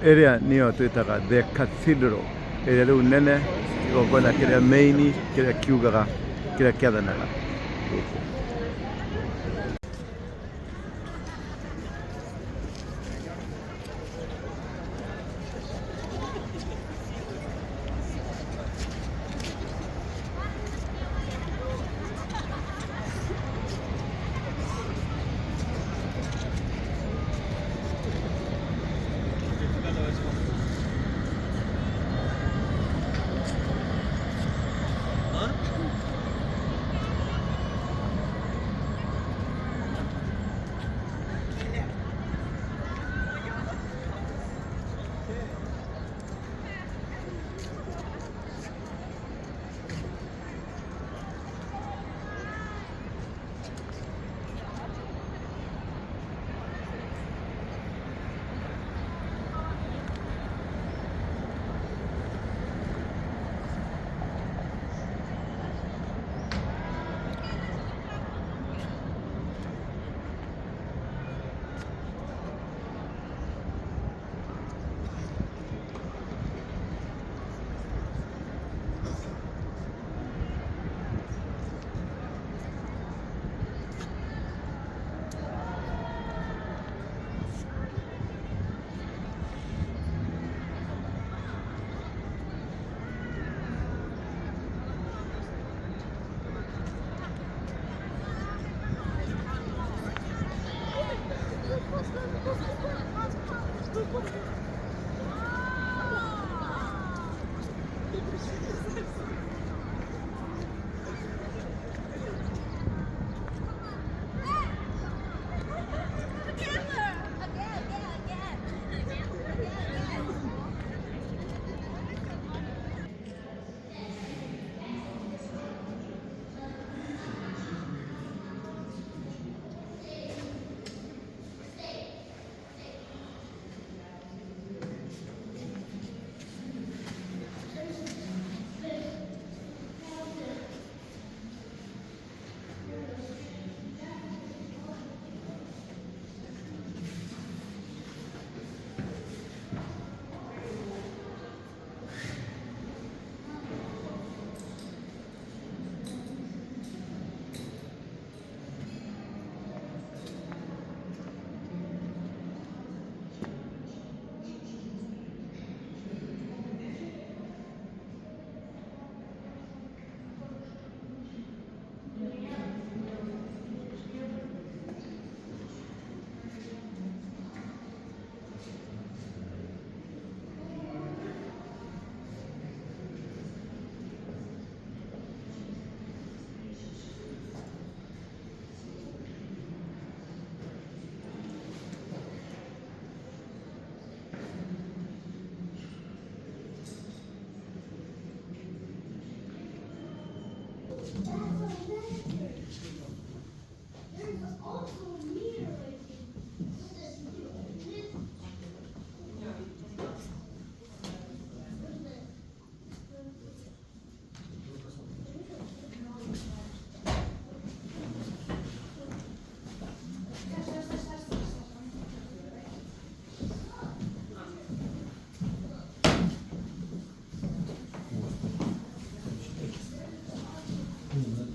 Ĩrĩa nĩyo twĩtaga the cathedral ĩrĩa rĩu nene, kĩgongona kĩrĩa main, kĩrĩa kiugaga, kĩrĩa kĩathanaga gũkũ.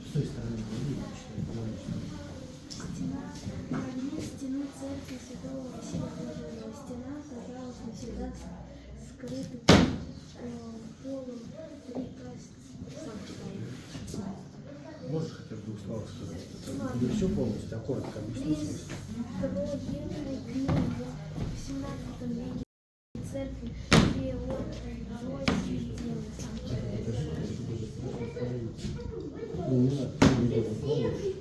С той стороны Стена, фрагмент стены церкви святого Василия Блаженного. Стена оказалась навсегда скрыта полом Сам читай. Можешь хотя бы в двух словах сказать? Это не все полностью, а коротко объяснить смысл. Пристроенной к ней в 17 веке церкви Феодосии. Сам читай. Ну, не надо, не буду пробовать.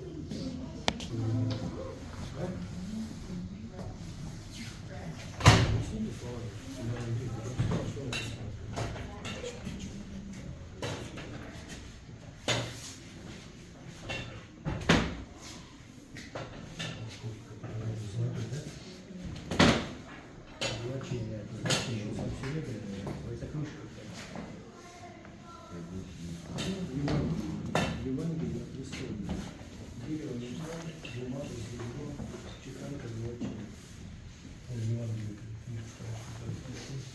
Объясните словами. Я Андрей прочитал, что написано. Значение, значение, сам серебряное, это книжка какая-то. Евангелие, Евангелие Христовне. Дерево нужна, бумага, серебро, чеканка золочения. Евангелие, книжка, конечно.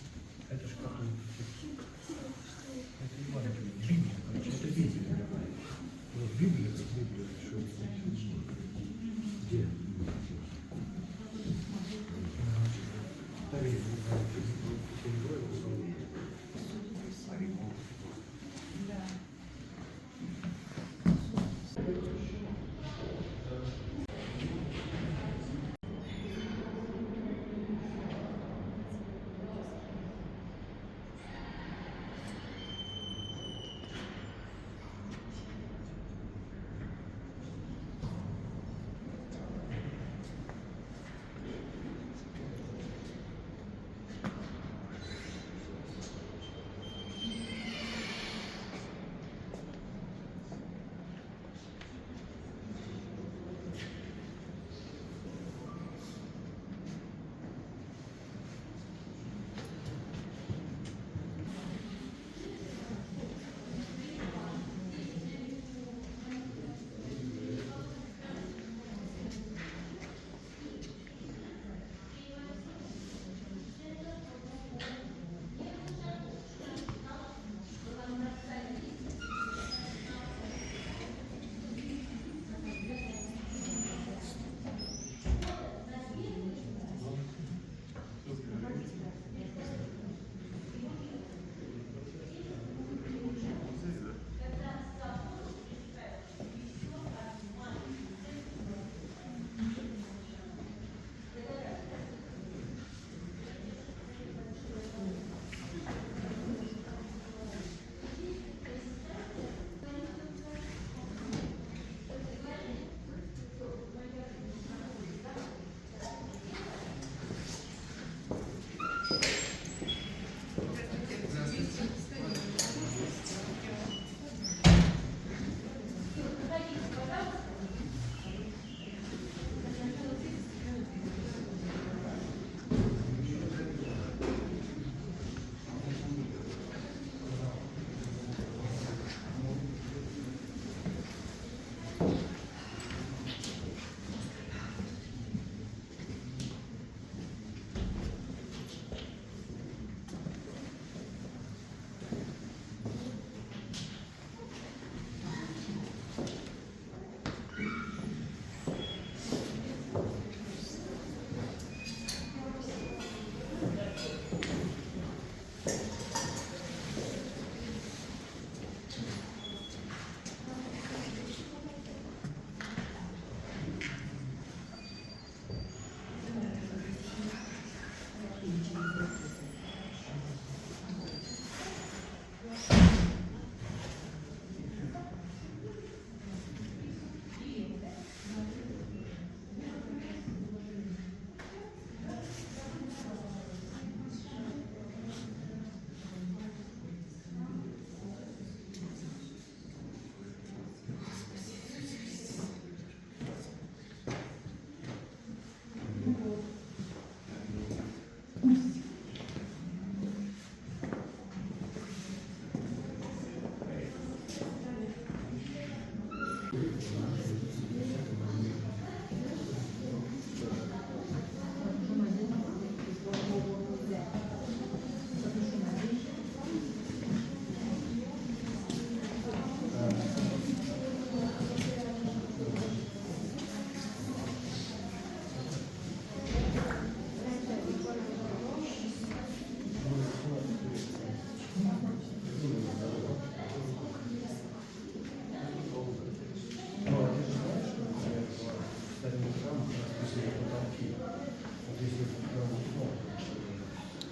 Если там, ну,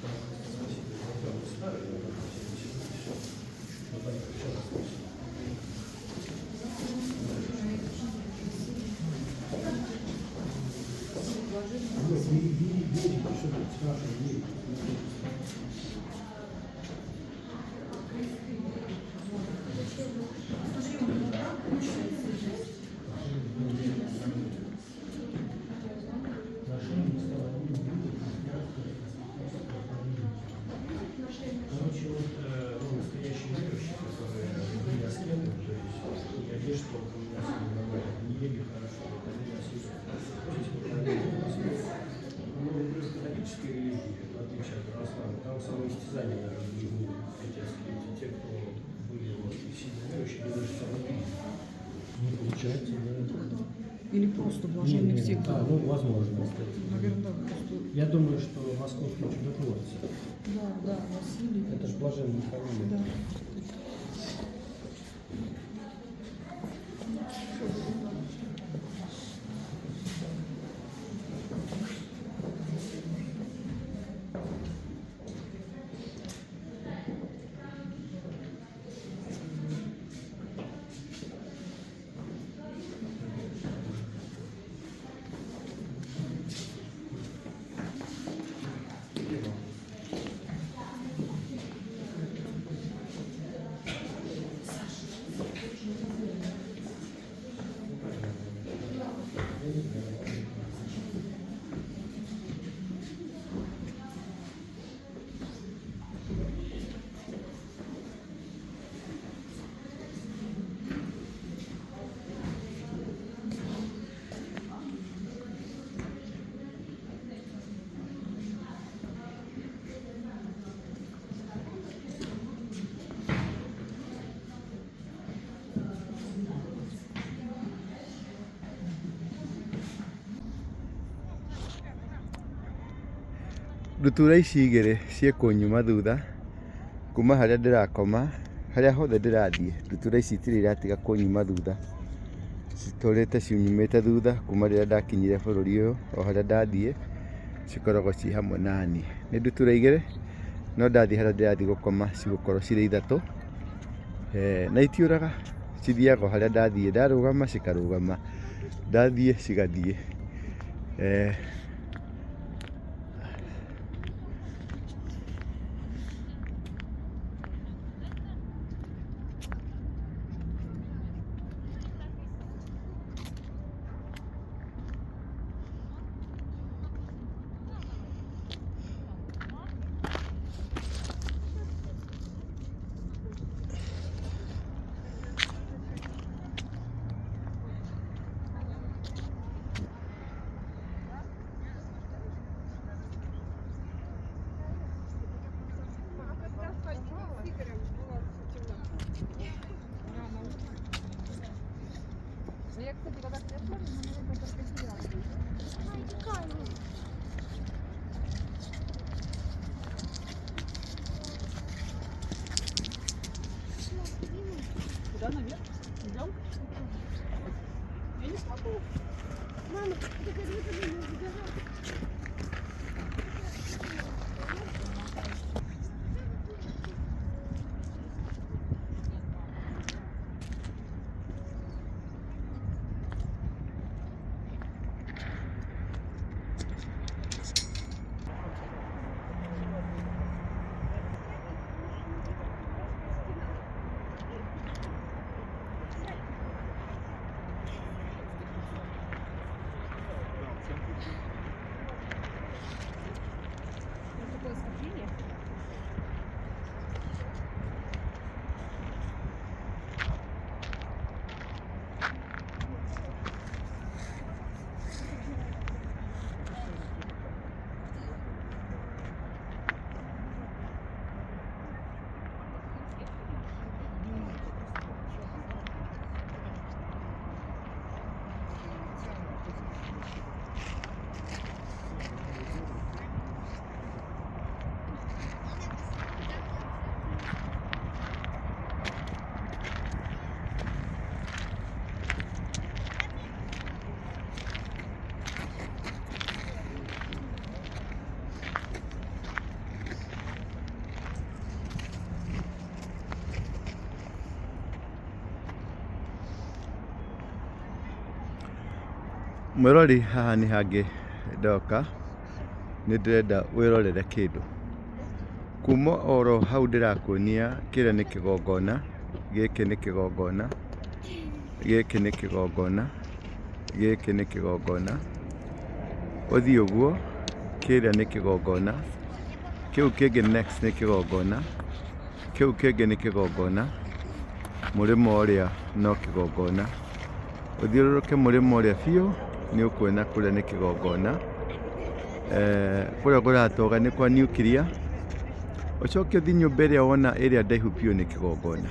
там Спаситель, он старый, он 70, все. Вот они все расписаны. Нет, не, не, верите, что ты спрашиваю, верите. Короче, вот, ну, настоящие верующие, которые были аскеты, то есть и одежду толком не носили нормально, не ели хорошо, вот они носили. Здесь вот они носили. Ну, например, в католической религии, в отличие от православной, там самоистязания даже были эти аскеты, те, кто были вот, сильно верующие, они даже самоубийцы. Не получается, да. Или просто блаженный всегда. А, ну, возможно, кстати. Наверное, да, просто. Я думаю, что московские чудотворцы. Да, да, Василий. Это же блаженный фамилия. Да. Ndutura ici igĩrĩ ciĩkũnyuma thutha kuma harĩa ndĩrakoma, harĩa hothe ndĩrathiĩ ndutura ici itirĩ iratiga kũnyuma thutha, citũrĩte cinyumĩte thutha kuma rĩrĩa ndakinyire bũrũri ũyũ o harĩa ndathiĩ cikoragwo ciĩ hamwe naniĩ. Nĩ ndutura igĩrĩ no ndathiĩ harĩa ndĩrathiĩ gũkoma cigũkorwo cirĩ ithatũ, na itiũraga, cithiaga o harĩa ndathiĩ, ndarũgama cikarũgama, ndathiĩ cigathiĩ. Ай, тікаємо. Куда наверх? Идем? Я не смогу. Мама, это как будто бы не убежала. Такое скопление. Mwĩrori haha nĩ hangĩ ndoka, nĩ ndĩrenda wĩrorere kĩndũ. Kuma oro hau ndĩrakuonia kĩrĩa nĩ kĩgongona, gĩkĩ nĩ kĩgongona, gĩkĩ nĩ kĩgongona, gĩkĩ nĩ kĩgongona, ũthiĩ ũguo, kĩrĩa nĩ kĩgongona, kĩu kĩngĩ next nĩ kĩgongona, kĩu kĩngĩ nĩ kĩgongona, mũrĩmo ũrĩa no kĩgongona. Ũthiũrũrũke mũrĩmo ũrĩa biũ nĩ ũkuona kũrĩa nĩ kĩgongona. Kũrĩa kũratoga nĩ kwa nuclear. Ũcoke ũthiĩ nyũmba ĩrĩa wona ĩrĩa ndaihu biũ nĩ kĩgongona.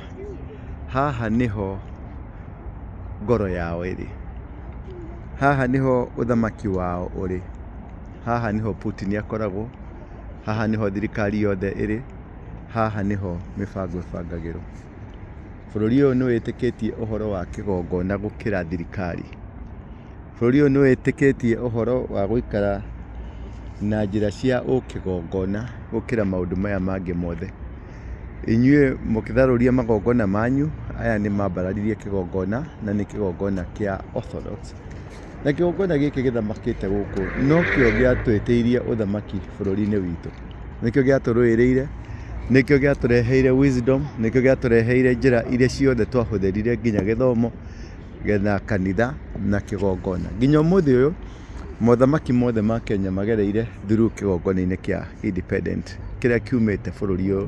Haha nĩho ngoro yao ĩrĩ. Haha nĩho ũthamaki wao ũrĩ. Haha nĩho Putin akoragwo. Haha nĩho thirikari yothe ĩrĩ. Haha nĩho mĩbango ĩbangagĩrwo. Bũrũri ũyũ nĩ wĩtĩkĩtie ũhoro wa kĩgongona gũkĩra thirikari. Bũrũri ũyũ nĩ wĩtĩkĩtie ũhoro wa gũikara na njĩra cia ũkĩgongona gũkĩra maũndũ maya mangĩ mothe. Inyuĩ mũkĩtharũria magongona manyu, aya nĩ mambararirie kĩgongona na nĩ kĩgongona kĩa Orthodox. Na kĩgongona gĩkĩ gĩthamakĩte gũkũ nokĩo gĩatwĩtĩirie ũthamaki bũrũri-inĩ witũ. Nĩkĩo gĩatũrũĩrĩire, nĩkĩo gĩatũreheire wisdom, nĩkĩo gĩatũreheire njĩra iria ciothe twahũthĩrire nginya gĩthomo na kanitha na kĩgongona. Nginya ũmũthĩ ũyũ, mothamaki mothe ma Kenya magereire through kĩgongona-inĩ kĩa independent kĩrĩa kiumĩte bũrũri ũyũ.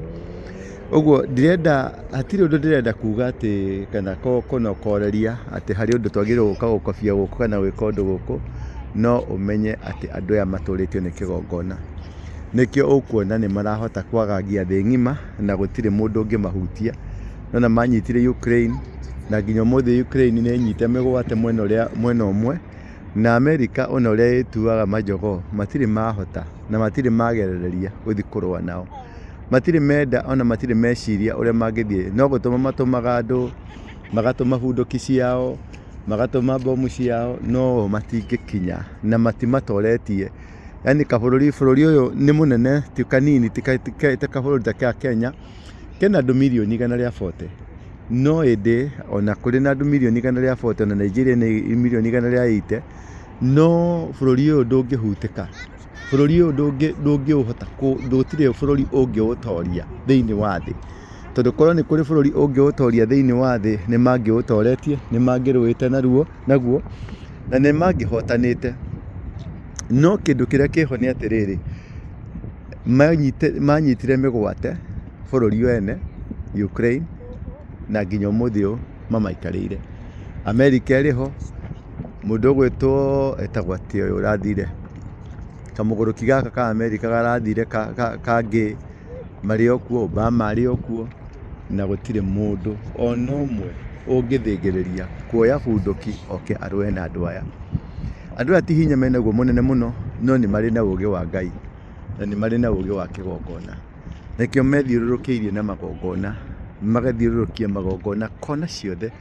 Ũguo ndirenda, hatirĩ ũndũ ndĩrenda kuga atĩ kana kũnokoreria atĩ harĩ ũndũ twagĩrĩirwo gũka gũkobia gũkũ kana gwĩka ũndũ gũkũ, no ũmenye atĩ andũ aya matũrĩtio nĩ kĩgongona. Nĩkĩo ũkuona nĩ marahota kwagagia thĩ ng'ima na gũtirĩ mũndũ ũngĩmahutia. Nĩwona manyitire Ukraine na nginya ũmũthĩ Ukraine nĩ nyite mĩgwate mwena ũrĩa mwena ũmwe, na America ona ũrĩa ĩtuaga majogoo matirĩ mahota na matirĩ magerereria gũthiĩ kũrũa nao. Matirĩ menda ona matirĩ meciria ũrĩa mangĩthiĩ, no gũtũma matũmaga andũ, magatũma bunduki ciao, magatũma mbomu ciao, no o matingĩkinya na matimatoretie. Yaani kabũrũri, bũrũri ũyũ nĩ mũnene ti kanini ti kabũrũri ta ka Kenya, kena andũ mirioni 140, no ĩndĩ ona kũrĩ na andũ mirioni 140 ona Nigeria nĩ mirioni 180, no bũrũri ũyũ ndũngĩhutĩka, bũrũri ũyũ ndũngĩũhota, gũtirĩ bũrũri ũngĩũtoria thĩinĩ wa thĩ. Tondũ korwo nĩ kũrĩ bũrũri ũngĩũtoria thĩinĩ wa thĩ, nĩ mangĩũtoretie, nĩ mangĩrũĩte naguo, na nĩ mangĩhotanĩte. No kĩndũ kĩrĩa kĩho nĩ atĩrĩrĩ, manyitire mĩgwate bũrũri wene, Ukraine, na nginya ũmũthĩ ũyũ mamaikarĩire. America ĩrĩ ho, mũndũ ũgwĩtwo etagwo atĩa ũyũ ũrathire, kamũgũrũki gaka ka America karathire kangĩ, marĩ o kuo, Obama arĩ o kuo, na gũtirĩ mũndũ ona ũmwe ũngĩthĩngĩrĩria kuoya bunduki oke arũe na andũ aya. Andũ aya ti hinya menaguo mũnene mũno, no nĩ marĩ na ũgĩ wa Ngai, na nĩ marĩ na ũgĩ wa kĩgongona. Nĩkĩo methiũrũrũkĩirie na magongona, magathiũrũrũkia magongona kona ciothe,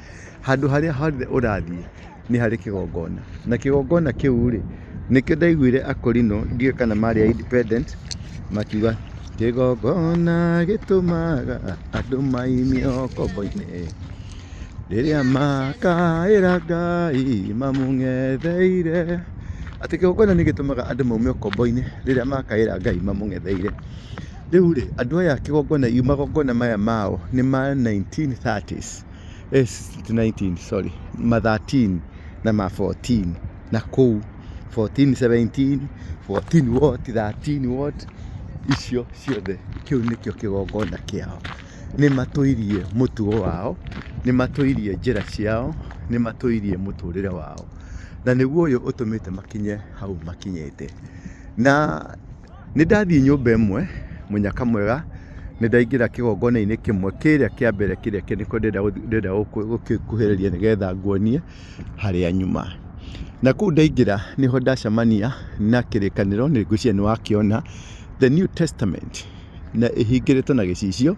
handũ harĩa hothe ũrathiĩ nĩ harĩ kĩgongona. Na kĩgongona kĩu rĩ, nĩkĩo ndaiguire Akorino, ndiũĩ kana marĩ a independent, makiuga kĩgongona gĩtũmaga andũ maimio ngombo-inĩ. Rĩrĩa makaĩra Ngai mamũng'etheire. Atĩ kĩgongona nĩ gĩtũmaga andũ maume ũkombo-inĩ rĩrĩa makaĩra Ngai mamũng'etheire. Rĩu rĩ, andũ aya kĩgongona, magongona maya mao nĩ ma 1930s, ti 19 sorry, ma 13 na ma 14 na kũu 14 17, 14 what, 13 what, icio ciothe kĩu nĩkĩo kĩgongona kĩao. Nĩ matũirie mũtugo wao, nĩ matũirie njĩra ciao, nĩ matũirie mũtũrĩre wao. Na nĩguo ũyũ ũtũmĩte makinye hau makinyĩte. Na nĩ ndathiĩ nyũmba ĩmwe, mũnyaka mwega, nĩ ndaingĩra kĩgongona-inĩ kĩmwe kĩrĩa kĩa mbere kĩrĩa nĩkĩo ndĩrenda gũgĩkuhĩrĩria nĩgetha nguonie harĩa nyuma. Na kũu ndaingĩra nĩho ndacemania na kĩrĩkanĩro, nĩ ngwĩciria nĩ wakĩona, The New Testament. Na ĩhingĩrĩtwo na gĩcicio,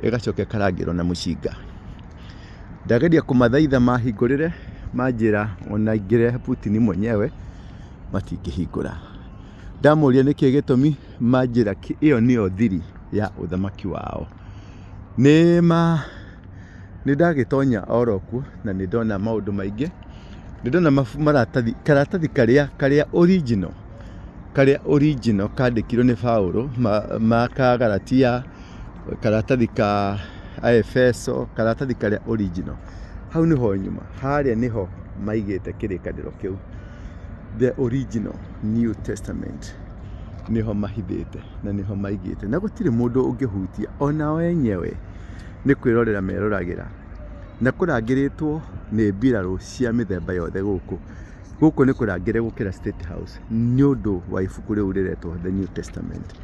ĩgacoka ĩkarangĩrwo na mũcinga. Ndageria kũmathaitha mahingũrĩre, manjĩra ona ingĩrehe Putin mwenyewe matingĩhingũra. Ndamũria nĩkĩ gĩtũmi, manjĩra ĩyo nĩyo thiri ya ũthamaki wao. Nĩ ma nĩ ndagĩtonya oro kuo na nĩ ndona maũndũ maingĩ. Ndĩrona maratathi, karatathi karĩa karĩa original, karĩa original kandĩkirwo nĩ Paũlũ ma ka Galatia, karatathi ka Aefeso, karatathi karĩa original. Hau nĩho nyuma, harĩa nĩho maigĩte kĩrĩkanĩro kĩu. The original New Testament nĩho mahithĩte na nĩho maigĩte na gũtirĩ mũndũ ũngĩhutia onao enyewe nĩ kwĩrorera meroragĩra. Na kũrangĩrĩtwo nĩ mbirarũ cia mĩthemba yothe gũkũ. Gũkũ nĩ kũrangĩre gũkĩra State House nĩ ũndũ wa ibuku rĩu rĩretwo The New Testament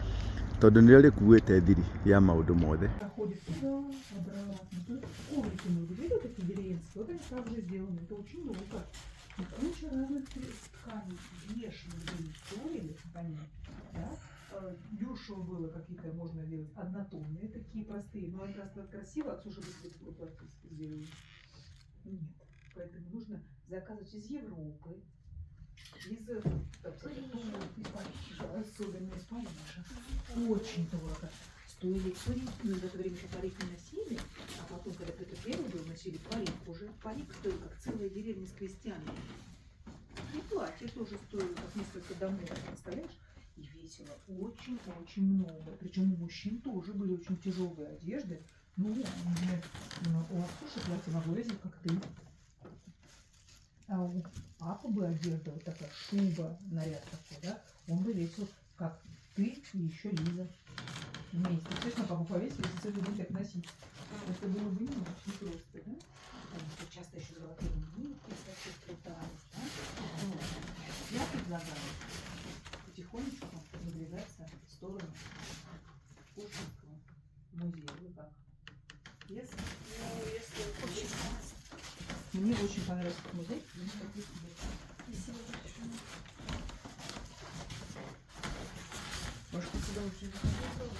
tondũ nĩrĩo rĩkuĩte thiri ya maũndũ mothe. Проходит туда, обратно. То есть коврики много. Видел такие деревенские? Вот они так же сделаны. Это очень долго. И куча разных тканей бешеных были стоили они, да? Дешево было какие-то, можно делать однотонные, такие простые. Но они раз красиво, а Ксюша бы себе такое платье сделала. Нет. Поэтому нужно заказывать из Европы, из, там, всяких, ну, из Парижа, особенно из Парижа. Очень дорого. Стоили парики, ну, в это время еще парик не носили, а потом, когда Петр Первый был, носили парик уже. Парик стоил, как целая деревня с крестьянами. И платье тоже стоило, как несколько домов, представляешь? И весило очень-очень много. Причем у мужчин тоже были очень тяжелые одежды. Ну, например, у Ксюши платье могло весить, как ты. А у папы бы одежда, вот такая шуба, наряд такой, да, он бы весил, как ты и еще Лиза вместе. Честно, папу повесили, если целый день так носить. Это было бы не очень просто, да? Потому что часто еще золотые нитки всякие вплетались, да? Вот. Я предлагаю потихонечку выдвигаться в сторону Пушкинского музея. Вы как? Yes? Ну, если хочется. Мне очень понравился этот музей. Спасибо большое. Может, сюда уже не заходила?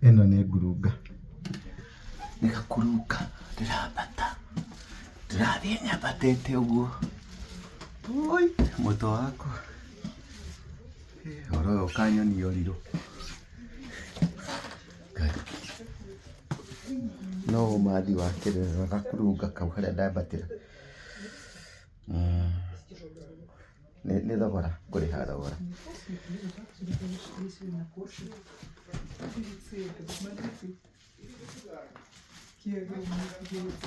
Ĩno nĩ ngurunga, nĩ gakurunga ndĩrambata, ndĩrathiĩ nyambatĩte ũguo, ũi mũtwe wakwa, ũhoro ũyũ ũkanyonia ũrirũ. Ngai, no ũmathi wa kĩrĩra gakurunga kau harĩa ndambatĩra. Nĩ thogora ngũrĩha thogora. Если на кошек. Какие огромные делаются.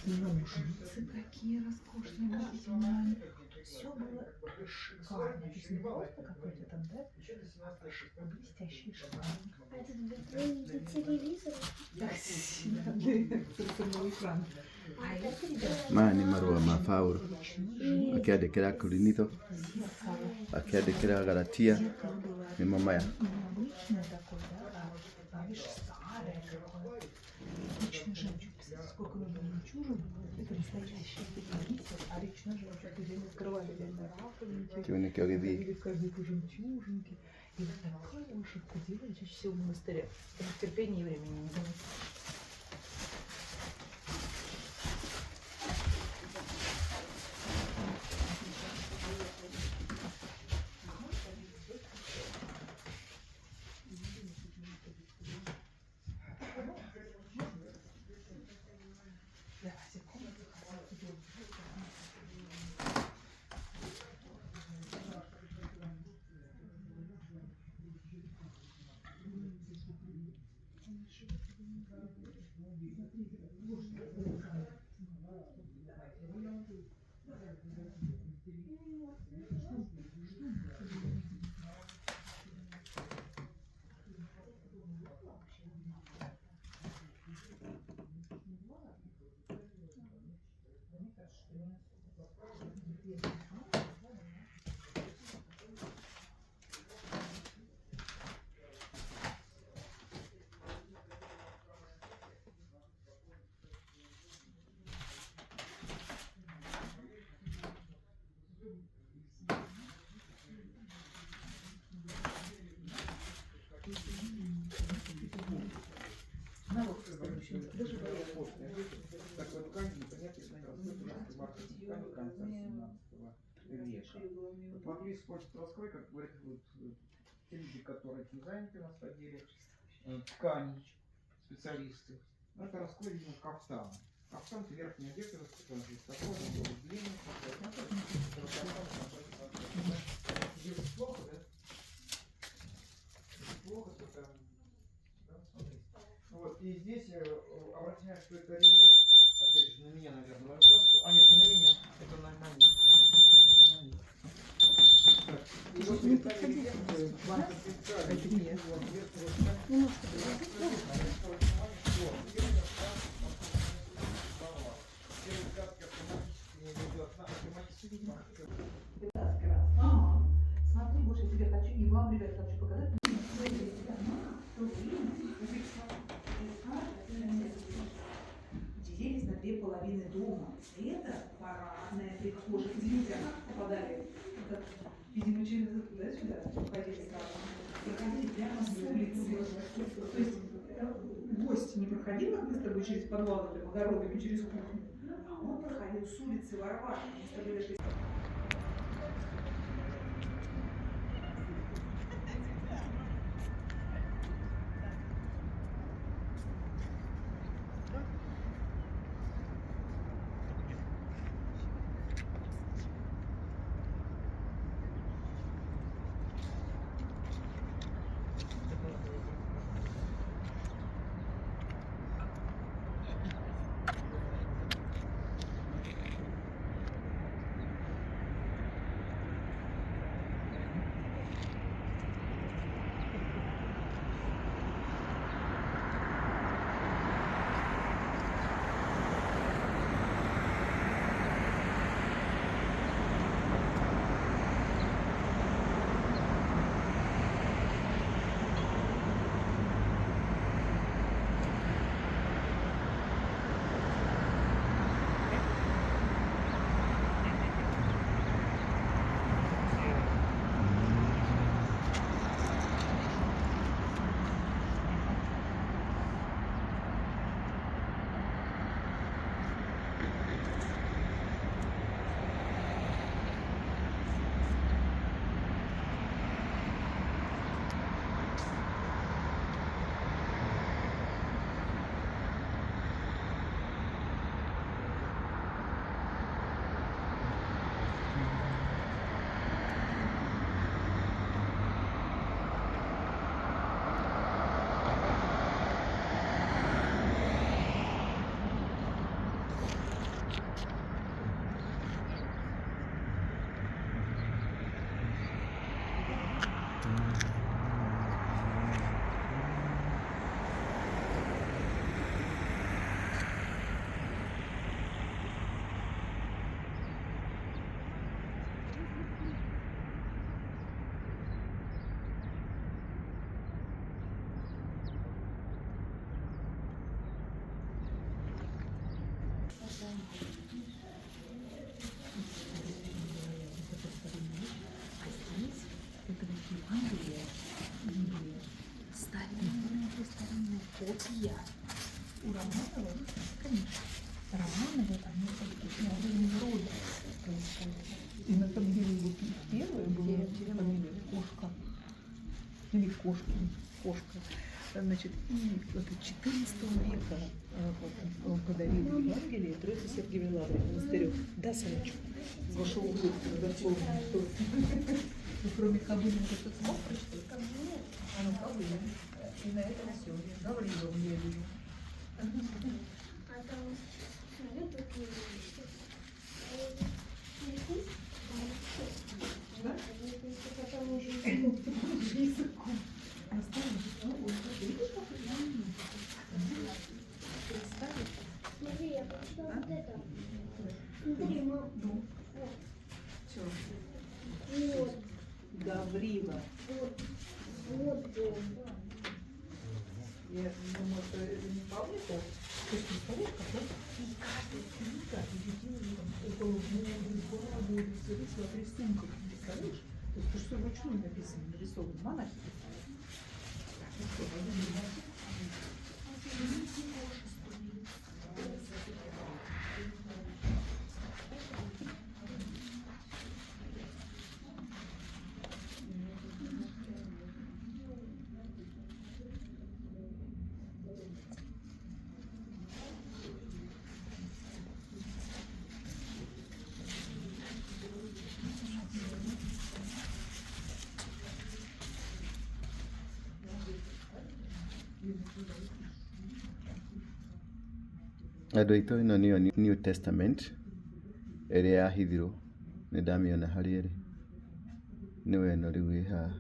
Ножницы какие роскошные, обратите внимание. Все было шикарно. То есть не просто какой-то там, да, а блестящий шикарный. А это для телевизора? Да, для цифрового экрана. А это, ребята, Maya nĩ marũa ma Paũlũ ручной akĩandĩkĩra Korinitho, зеркало. akĩandĩkĩra Galatia, Зеркало было nĩmo maya. необычное такое, да, а видишь, старое какое. Речной жемчуг. Представляете, сколько нужно жемчужин? Это настоящий бисер, а речной жемчуг, где мы открывали реально раковинки, Kĩu nĩkĩo gĩthii. находили в каждой эту жемчужинки. И вот такую вышивку делали чаще всего в монастыре. Потому что терпения и времени не было. Давайте комнату хотя бы. Народ даже Такой ткань непонятно, ткань конца 17 века. Вот могли использовать раскрой, как говорят, вот, те люди, которые этим заняты у нас в отделе, тканей, специалисты. Но это раскрой, видимо, кафтана. Кафтан — это верхняя одежда, которая такой, он был длинный, Здесь плохо, да? Плохо, то там, да, смотри. Вот, и здесь обратите внимание, что это рельеф, опять же, на меня, наверное, мою каску. А, нет, не на меня, это на них. На них. Так, и вот Не это подходи. рельеф, Это нет. вот, вверх, вот так. Немножко. Ага. Смотри, больше я тебе хочу, и вам, ребят, хочу показать. Делились на две половины дома. Это парадная прихожая. Извините, а как попадали? Это, видимо, через, да, сюда входили сразу. Проходили прямо с улицы. То есть гость не проходил, как мы с тобой, через подвал, там, огородами, через кухню, а он проходил с улицы Варвары. Мы с тобой дошли. А здесь это вот Евангелие, Библия, старинная, старинная копия. У Романовых, конечно, Романовы, они из рода происходят. И на самом деле вот первая была фамилия Кошка. Или Кошкин. Кошка. Значит, и вот 14 века вот, он подарил Евангелие Троице Сергиевой Лавре, монастырю. Да, сыночек? Ваша улыбка дословно. Что? Ну, кроме Кобылина, ты что-то смог прочитать? А ну, Кобылин. И на этом все. Гаврилов я вижу. А там, смотрю, тут есть. Да? Потом уже языком. Языком. Видишь, как я представить? Смотри, я прочитала вот это. Смотри, мам. Ну, все. Вот, Гаврила. вот, вот, вот. Я думаю, что это не Павликов. То есть, представляешь, как он... И каждая книга ее делали там около года, 2 года, все зависело от рисунков. Представляешь? То есть это все вручную написано, нарисовано. Монахи писали. Так, ну что, пойдем дальше. Andũ aitũ ĩno nĩyo New Testament ĩrĩa yahithirwo, nĩ ndamĩona harĩa ĩrĩ, nĩyo ĩno rĩu ĩ haha.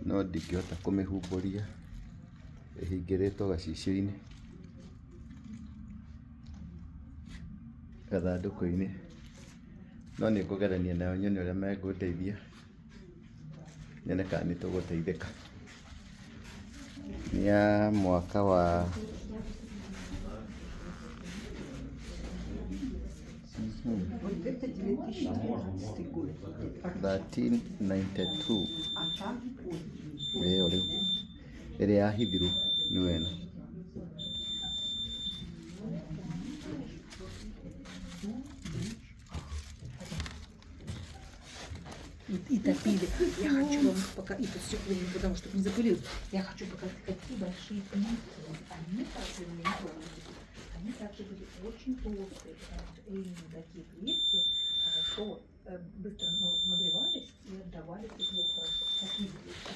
No ndingĩhota kũmĩhumbũria, ĩhingĩrĩtwo gacicio-inĩ, gathandũkũ-inĩ, no nĩ ngũgerania nayo nyone ũrĩa mekũndeithia, nyone kana nĩ tũgũteithĩka. Nĩ ya mwaka wa Вот это 2019 год. 1392. А там поздний. Ĩyo rĩu ĩrĩa yahithirwo nĩyo ĩno. И топили. Я хочу вам пока... И тут стекло не потому, чтобы не запылилось. Я хочу показать, какие большие плитки. Они также у меня были. Они также были очень толстые, потому что именно такие плитки хорошо, быстро нагревались и отдавали тепло хорошо. Такие плитки.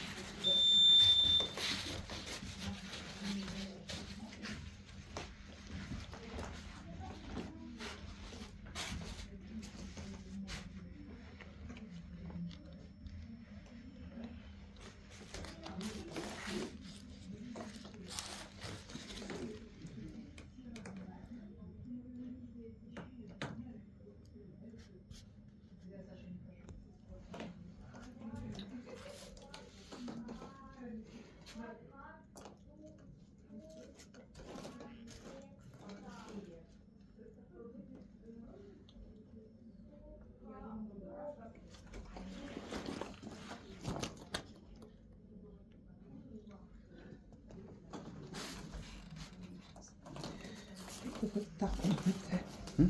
Вот так вот это.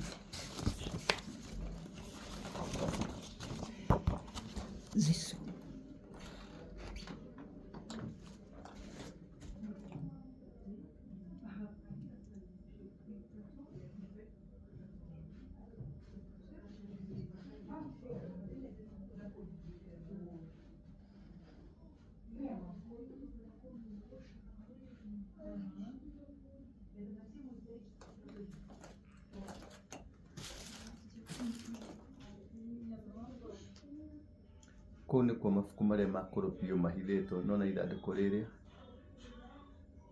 Здесь. Kũu nĩkuo mabuku marĩa makũrũ biũ mahithĩtwo, nona ithandũkũ rĩrĩa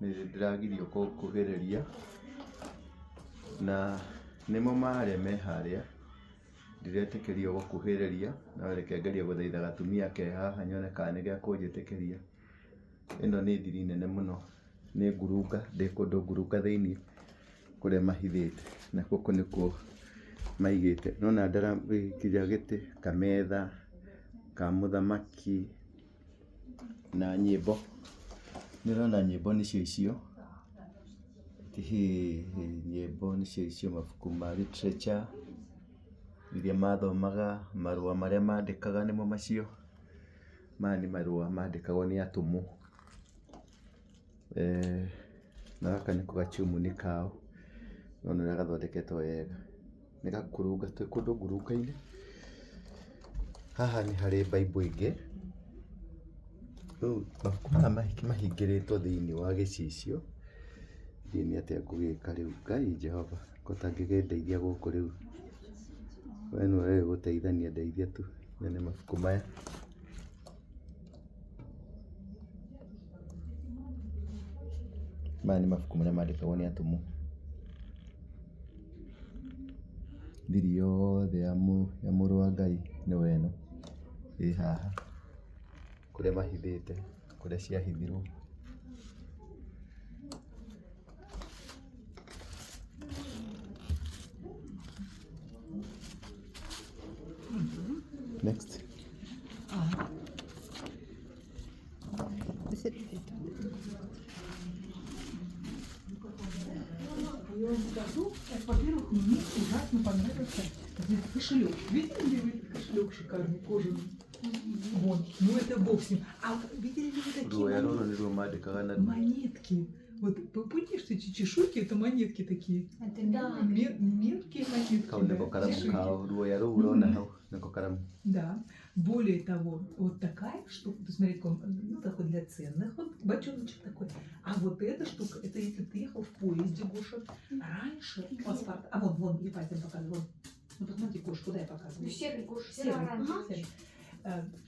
nĩ ndĩragirio gũkuhĩrĩria, na nĩmo marĩa me harĩa, ndiretĩkĩrio gũkuhĩrĩria, no reke ngerie gũthaitha gatumia ke haha nyone kana nĩgekũnjĩtĩkĩria. Ĩno nĩ thiri nene mũno. Nĩ ngurunga, ndĩ kũndũ ngurunga thĩiniĩ kũrĩa mahithĩte, na gũkũ nĩkuo maigĩte. Nĩwona kĩrĩa gĩtĩ, kametha ka mũthamaki na nyĩmbo. Nĩũrona nyĩmbo nĩcio icio, nyĩmbo nĩcio icio, mabuku ma literature iria mathomaga, marũa marĩa mandĩkaga nĩmo macio. Maya nĩ marũa mandĩkagwo nĩ atũmwo. Na gaka nĩko gachimni kao, nĩwona ũrĩa gathondeketwo wega. Nĩ gakurunga, twĩ kũndũ ngurunga-inĩ. Haha nĩ harĩ Bible ĩngĩ. Rĩu mabuku maya mahingĩrĩtwo thĩiniĩ wa gĩcicio, ndiũĩ nĩ atĩa ngũgĩka rĩu, Ngai Jehova, ko ũtangĩkĩndeithia gũkũ rĩu. We nĩwe ũĩ gũteithania ndeithia tu nyone mabuku maya. Maya nĩ mabuku marĩa mandĩkagwo nĩ atũmwo. Thiri yothe ya mũrũ wa Ngai nĩyo ĩno ĩ haha, kũrĩa mahithĩte, kũrĩa ciahithirwo. Next. Я вам скажу, во-первых, мне ужасно понравился этот кошелек. Видели ли вы этот кошелек шикарный, кожаный? Вот, ну это бог с ним. А видели ли вы такие Ruoya rũrũ nĩruo mandĩkaga naruo. монетки? Вот помнишь, что эти чешуйки, это монетки такие? Это да. Мелкие монетки. Kau да, nĩko karamu чешуйки. kao, ruoya rũu ũrona hau nĩko karamu. Да. Более того, вот такая штука, то смотри, он, ну, такой для ценных, вот бочоночек такой. А вот эта штука, это если ты ехал в поезде, Гоша, раньше паспорт, а вон, вон, я пальцем показываю, вон. Ну, посмотри, Гош, куда я показываю? Ну, серый, Гоша, Серый, серый. серый.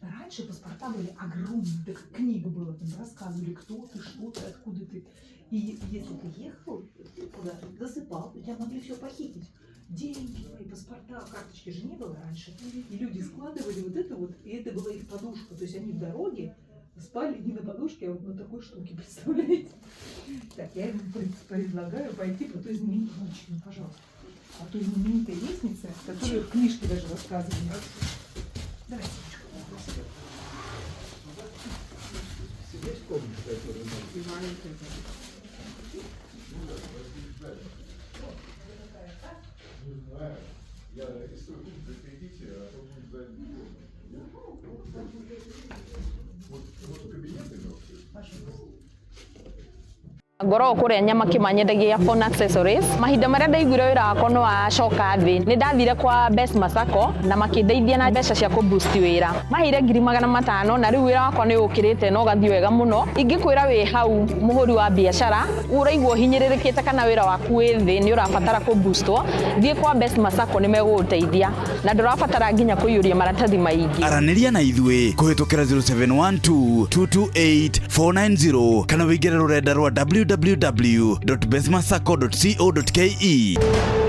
Раньше паспорта были огромные, так книга была, там рассказывали, кто ты, что ты, откуда ты. И если ты ехал ты куда-то, засыпал, у тебя могли все похитить. Деньги твои, паспорта, карточки же не было раньше. И люди складывали вот это вот, и это была их подушка. То есть они в дороге спали не на подушке, а вот на такой штуке, представляете? Так, я им предлагаю пойти по той знаменитой, ну, пожалуйста, по той знаменитой лестнице, которую в книжке даже рассказывали. Давай, Симочка. Есть комната, которую Не знаю. Я, если вы закрепите, а то будет задний комната. Вот, вот кабинеты вообще. Ngoragwo kuria Nyamakima nyendagia phone accessories. Mahinda maria ndaiguire wira wakwa no wacoka thi, ni ndathire kwa Best Masako na makindeithia na mbeca cia kũ boost wira. Maheire 500,000 na riu wira wakwa ni ukirite na ugathii wega muno. Ingikwira wi hau muhuri wa biacara uraigua uhinyĩrĩrĩkĩte kana wira waku wi thi ni ũrabatara kũ boostwo, thiĩ kwa Best Masako ni megũgũteithia na ndũrabatara nginya kũiyũria maratathi maingĩ. Aranĩria na ithuĩ kũhĩtũkĩra 0712 228 490 kana wĩingĩre rũrenda rwa www.bestmasacco.co.ke.